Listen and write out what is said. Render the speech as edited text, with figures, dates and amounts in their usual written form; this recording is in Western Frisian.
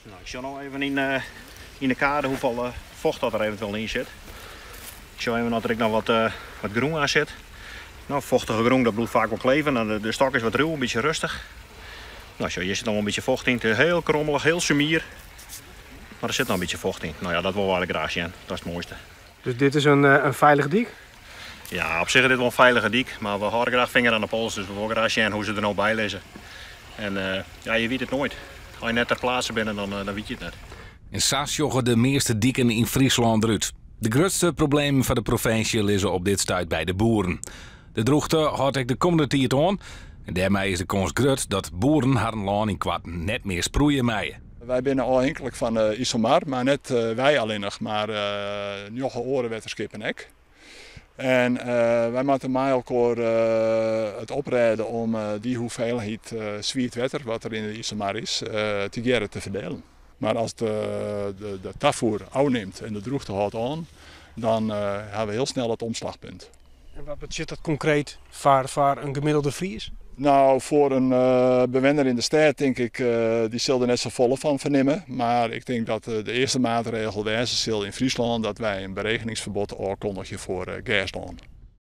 Nou, ik sjoch no even yn, eh, yn de kade hoefolle focht dat der eventueel yn sit. Ik sjoch even oft der ek noch wat, eh, wat grûn oan sit. Nou, fochtige grûn dat bliuwt faak wol kleven en de, de stok is wat rû, in bytsje rêstich. Nou, sjoch, hjir sit noch wol in bytsje focht yn. It is hiel krommelich, hiel sumier. Mar der sit noch in bytsje focht yn. Nou ja, dat wolle we eigentlik graach sjen. Dat is it moaiste. Dus dit is in, eh, in feilige dyk? Ja, op sich is dit wol in feilige dyk, mar we hâlde graach finger oan de pols, dus we wolle graach sjen hoe't se der no by lizze. En eh, ja, je witte it noait. As je net ter plaatse binne, dan, eh, dan wit je it net. En sa sjogge de measte diken yn Fryslân derút. De grutste problemen foar de provinsje lizze op dit stuit by de boeren. De drûchte hâldt ek de kommende tiid oan en dêrmei is de kâns grut dat boeren harren lân ynkoarten net mear sproeie meie. Wy binne ôfhinklik fan de Iselmar, mar net wy allinnich, mar njoggen oare wetterskippen ek. En wy moatte mei elkoar it oprêde om dy hoeveelheid swiet wetter wat der yn de Iselmar is, tegearre te ferdielen. Mar as de tafoer ôfnimt en de drûchte hâldt oan, dan hawwe we hiel snel it omslachpunt. En wat betsjut dat konkreet foar, foar in gemiddelde Fries? Nou, foar in bewenner yn de stêd tink ik, dy sil der net safolle fan fernimme. Mar ik tink dat de earste maatregel wêze sil yn Fryslân dat wy in beregeningsferbod ôfkondigje foar gerslân.